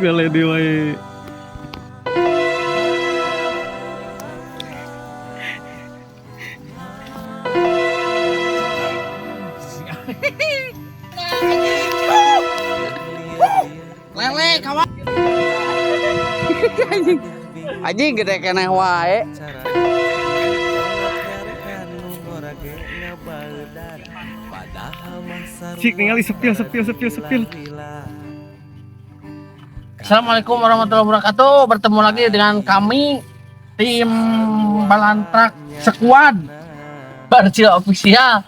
Lele deui wae. Lele kawan. Anjing. Anjing gede keneh wae. Cik ningali sepil sepil sepil sepil. Assalamualaikum warahmatullahi wabarakatuh. Bertemu lagi dengan kami tim Balantrak Squad Barcil Official.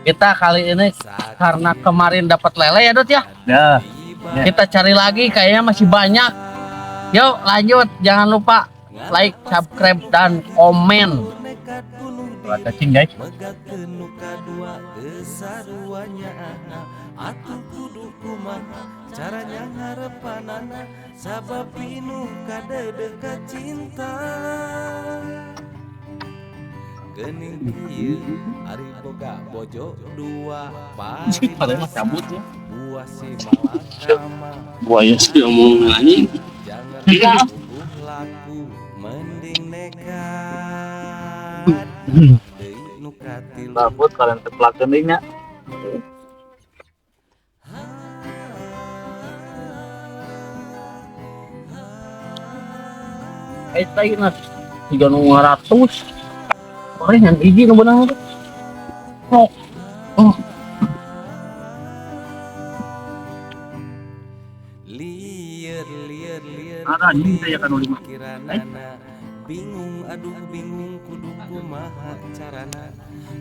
Kita kali ini karena kemarin dapat lele ya, Dut ya. Ya. Kita cari lagi kayaknya masih banyak. Yuk lanjut, jangan lupa like, subscribe dan komen. Cacing guys. Caranya ngarepanana sabab pinuh kadeudeuk cinta geuning kieu ari boga bojo dua Padahal mah cabut ya. Buah si malakama Buaya sih omong anjing. Jangan Iya. puguh laku mending nekat deui nu katilu. Cabut kalian teplak deui nya. Eh tadi nah 3.200. Orang yang hiji nu beunang teh. Oh. Oh. Lieur lieur lieur. Ada anjing teh ya kan lima. Pikiranana bingung aduh bingung kudu kumaha carana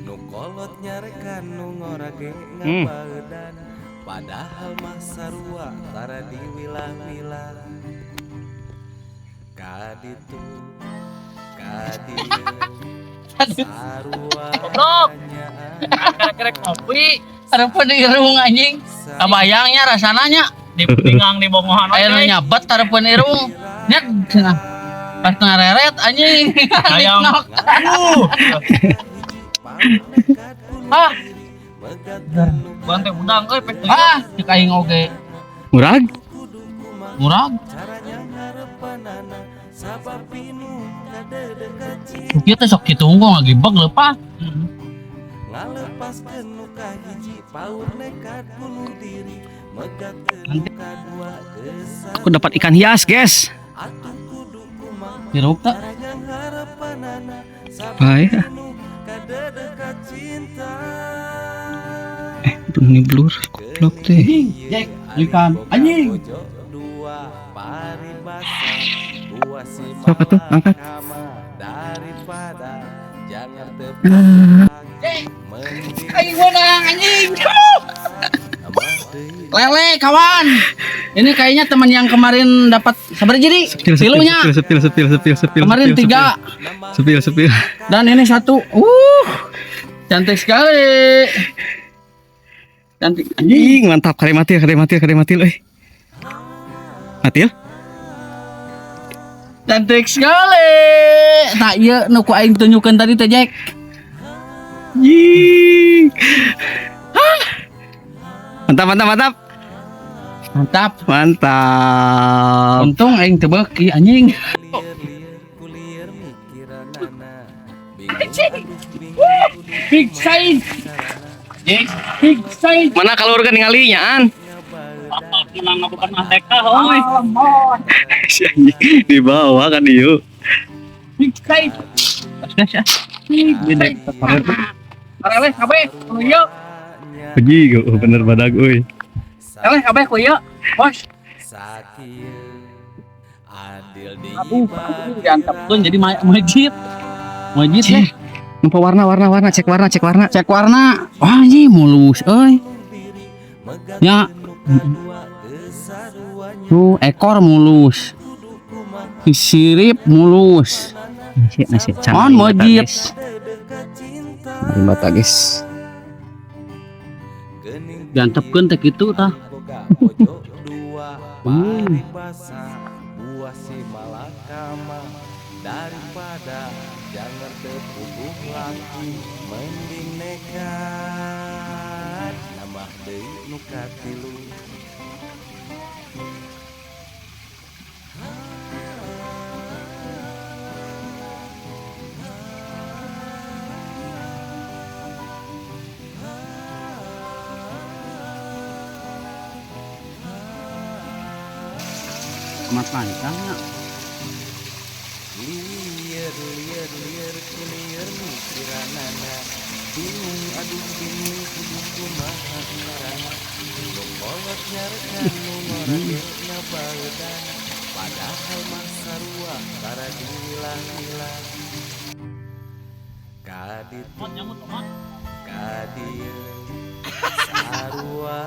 nu kolot nyarekan nu ngora ge ngabaeudan padahal mah sarua tara diwilah-wilah kaditu kadieu sarua. Goblok. Kerek kopi, hareupeun irung anjing. Kabayangnya rasana nya. Di pinggang di bongohan. Aya nu nyabet hareupeun irung. Nya cenah. Pas ngareret anjing. Hayang. Nok. Ah, Bukan teh udang euy pek. ah, cek aing oge. Murag? Murag. Kieu teh sok kitu unggul ngagibeg leupas. Ngalepaskeun nu kahiji paur nekat bunuh diri megatkeun nu kadua geus Aku dapat ikan hias, guys. atuh kudu kumaha Hirup teh. caranya ngarepanana sabab Baik. pinuh kadeudeuk cinta. Belum ini blur, goblok teh. Anjing, Jack, ikan. Anjing. Dua paribasa buah si Siapa tuh? Angkat. malakama daripada jangan mending Aing menang anjing. tambah deui. Lele kawan. Ini kayaknya teman yang kemarin dapat sabar jadi Sepil, sepil, tilunya. sepil, sepil, sepil, sepil, Kemarin sepil, tiga sepil, sepil. dan ini satu. Cantik sekali. Cantik anjing. Anjing, mantap. Kare mati, kare mati, kare mati, euy. Mati ya? Cantik sekali. Tak iya nu ku aing tunjukkan tadi teh Jack. Anjing. Mantap, mantap, mantap. Mantap. Mantap. Untung aing teu beuki anjing. Lieur-lieur kulieur mikiranana bingung aduh bingung kudu Big size. Jack, big size. Mana kalau kan ningali nyaan? Menang bukan ATK euy. Si anjing di bawah kan ieu. Big size. Gas ya. Big size. Lele kabeh ku ieu. Anjing, oh, bener badag euy. Lele kabeh ku ieu. Bos. Sakieu adil di Aduh, aduh diantepkeun jadi masjid. Masjid deh. Lupa warna, warna, warna, cek warna, cek warna. Cek warna. Wah, anjing mulus euy. Ya. Tuh ekor mulus. Sirip mulus. Nasi, nasi, On masjid. Mata guys. Diantepkeun teh kitu tah. Boga bojo dua paribasa buah si malakama daripada jangan tepuguh laku mending nekat nambah deui nu katilu. Amat lancangnya. Lieur lieur lieur kulieur mikiranana bingung aduh bingung kudu kumaha carana nu kolot nyarekan nu ngora ge ngabaeudan padahal mah sarua tara diwilah-wilah kaditu ka dieu sarua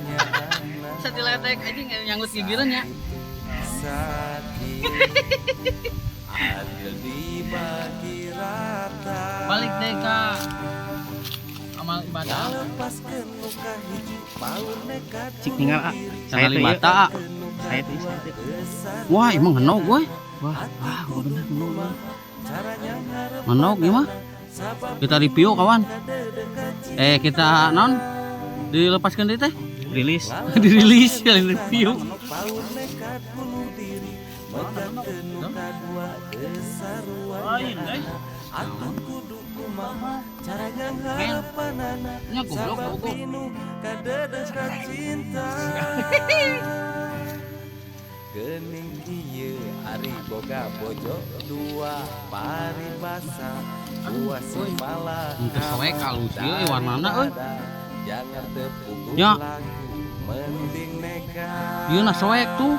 nyaahna Bisa diledek aja nyanggut gigireun ya. Sakit adil dibagi rata. Balik deh ka amal ibadah. Ngalepaskeun nu kahiji paur nekat Cik tinggal ah. Saya Saya tuh mata. Saya tuh saya tuh. Wah, emang henok gue. Wah, Ah, gua bener henok gue. Caranya Henok gimana? Kita review kawan. Kita non dilepaskan deh teh. Rilis. Dirilis kali review. Paur nekat bunuh diri megatkeun nu kadua geus Lain, sarua atuh kudu kumaha caranya ngaharapanana Nya goblok sabab goblok. pinuh kadedekat cinta. Geuning ieu ari boga bojo dua paribasa buah si malakama Henteu soek halus ieu warnana euy. Jangan teu Ya. laku mending nekat. Ieu na soek tuh.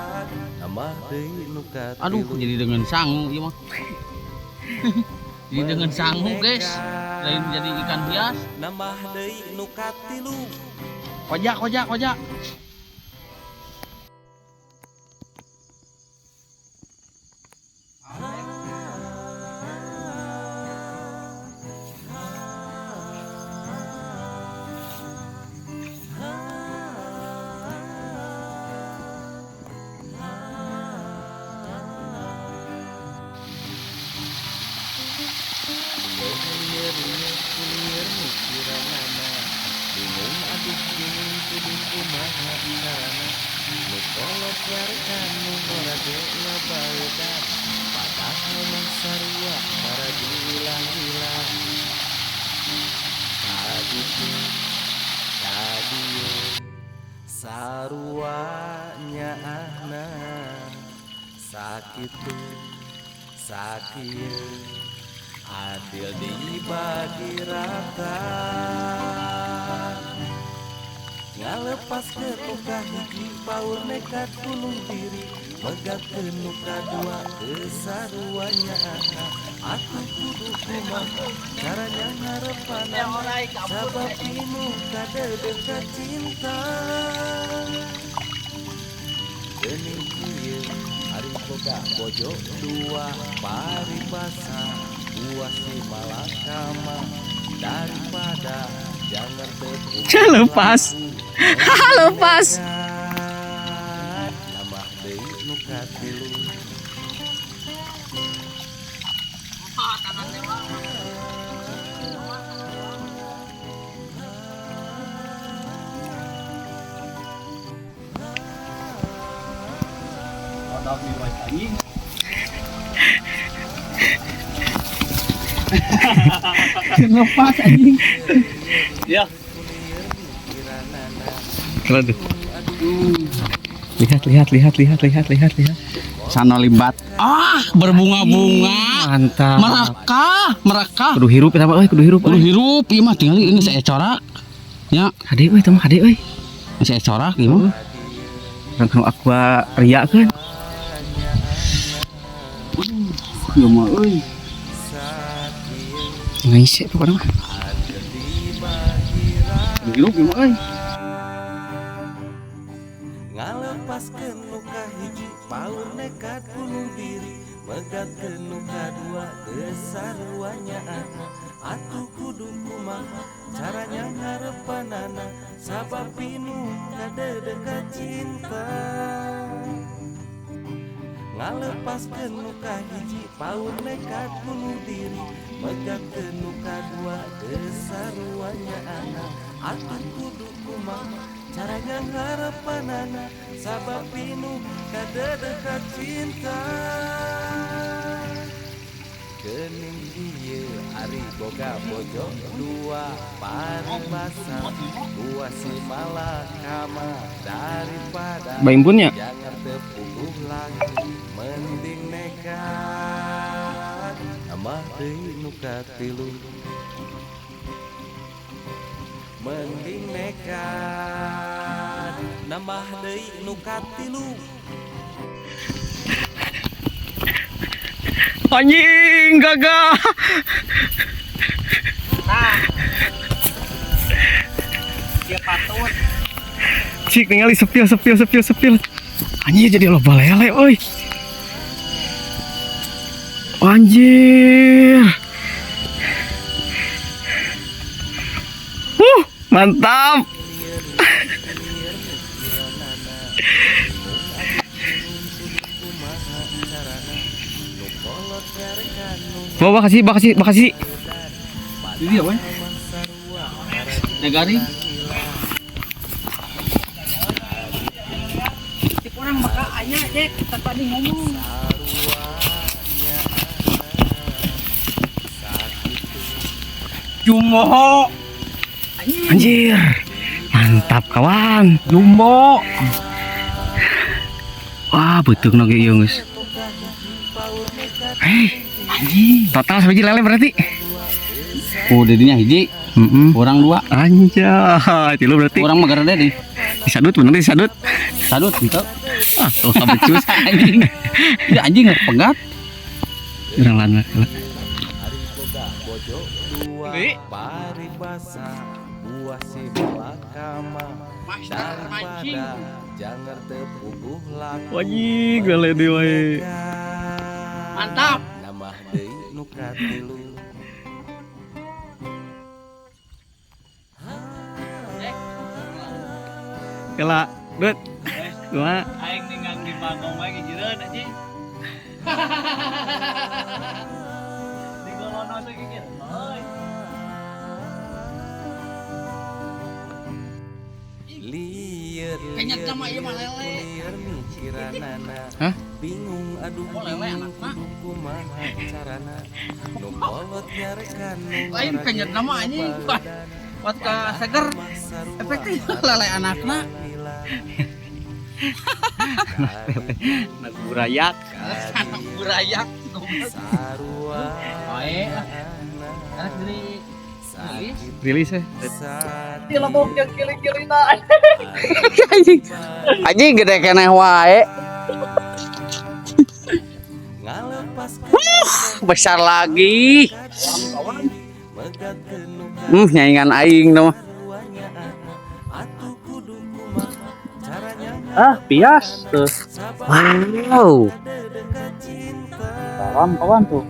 Tambah deui nu katilu. Aduh, jadi dengan sangu ieu mah. Jadi dengan sangu, guys. Lain jadi ikan hias. Nambah deui nu katilu. Kojak, kojak, kojak. Lieur lieur lieur mikiranana bingung aduh bingung kudu kumaha carana nu kolot nyarekan nu ngora ge ngabaeudan padahal mah sarua tara diwilah-wilah kaditu ka dieu sarua nyaahna sakitu sakieu adil dibagi rata. Ngalepaskeun nu kahiji paur nekat bunuh diri megatkeun nu kadua geus sarua nyaahna atuh kudu kumaha caranya ngarepanana sabab pinuh kadedekat cinta. Geuning ieu ari boga bojo dua paribasa buah si malakama daripada jangan tepuk Lepas. Lepas. Nambah deui nu katilu. Lepas anjing. Ya. Aduh. Lihat, lihat, lihat, lihat, lihat, lihat, lihat. Sana limbat. Ah, berbunga-bunga. Mantap. Merekah, merekah. Kudu hirup eta mah euy, kudu hirup. Kudu hirup ieu mah tinggali ini saya corak. Ya, Hade euy, teh mah hade euy. saya corak ieu mah. Urang kanu aqua ria kan. Ieu mah euy. Ngaise pokoknya mah. Kudu hirup ieu mah euy. Ngalepaskeun nu kahiji paur nekat bunuh diri megatkeun nu kadua geus sarua nyaahna atuh kudu kumaha caranya ngarepanana sabab pinuh kadedekat cinta. Ngalepaskeun nu kahiji paur nekat bunuh diri megatkeun nu kadua geus sarua nyaahna atuh kudu kumaha caranya ngarepanana sabab pinuh kadedekat cinta. Geuning ieu ari boga bojo dua paribasa buah si malakama daripada Baimpunnya. jangan teu puguh laku mending nekat nambah deui nu katilu mending nekat nambah deui nu katilu. Anjing gagah. Nah. Dia patut. Cik ningali sepil sepil sepil sepil. Anjir jadi loba lele euy. Anjir. Mantap. Bawa kasih, bawa kasih, bawa kasih. Ini apa? Negari. Orang bakal aya dek tadi ngomong. Jumbo. Anjir. Mantap kawan. Jumbo. Wah, beuteung oge ieu geus. Hei, anjing. Total sebiji lele berarti. Oh, dedinya hiji. Orang dua. Anjay, tilu berarti. Orang mah garede deh. Disadut bener disadut. Sadut gitu. Ah, tuh becus. Anjing. Ya anjing pegat. Urang lana. Paribasa buah si malakama daripada jangan tepuguh laku. Anjing, lele deui wae. Mantap. Nambah deui nu katilu. Kela, dut. Dua. Aing ninggang di bagong wae gigireun anjing. Di golono teh gigir. Euy. Lieur Kenyat sama ieu mah lele. lieur mikiranana. Hah? Bingung aduh Oh, lele bingung anak mah. kudu kumaha carana nu kolot nyarekan nu Lain kenyat nama anjing. Wat ka seger efektif lele anakna. Anak burayak. Anak burayak. Sarua Bae lah. Anak dari rilis. Rilis ya. Di lembok yang kili-kilina. Anjing. Anjing gede keneh wae. Besar lagi. Nyaingan aing tuh. Ah, pias tuh. Wow. Kawan-kawan tuh.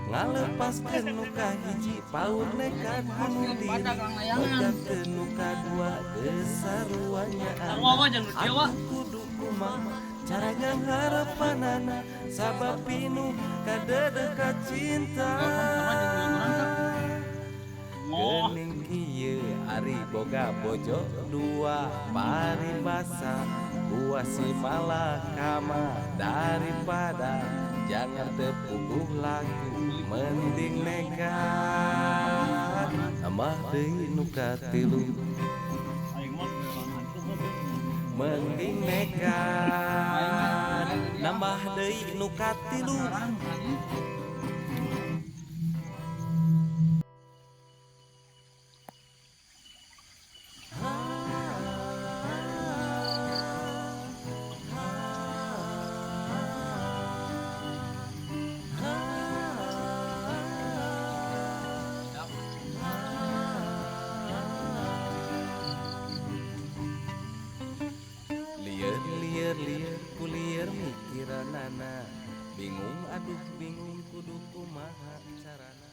Ngalepaskeun nu kahiji paur nekat bunuh diri megatkeun nu kadua geus saruanya atuh kudu kumaha caranya harapanana sabab pinuh kadedekat cinta. Geuning kieu ari boga bojo dua paribasa buah si malakama daripada jangan tepuguh laku mending nekat nambah deui nu katilu mending nekat nambah deui nu katilu. Lieur lieur lieur kulieur mikiranana bingung aduh bingung kudu kumaha carana.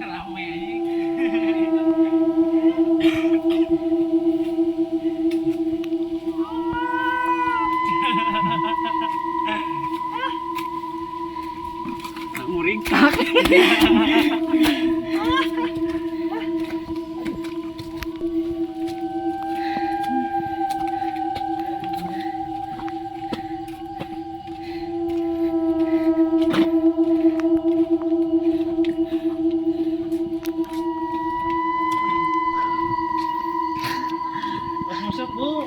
Rame anjing. Muring tak. Bu.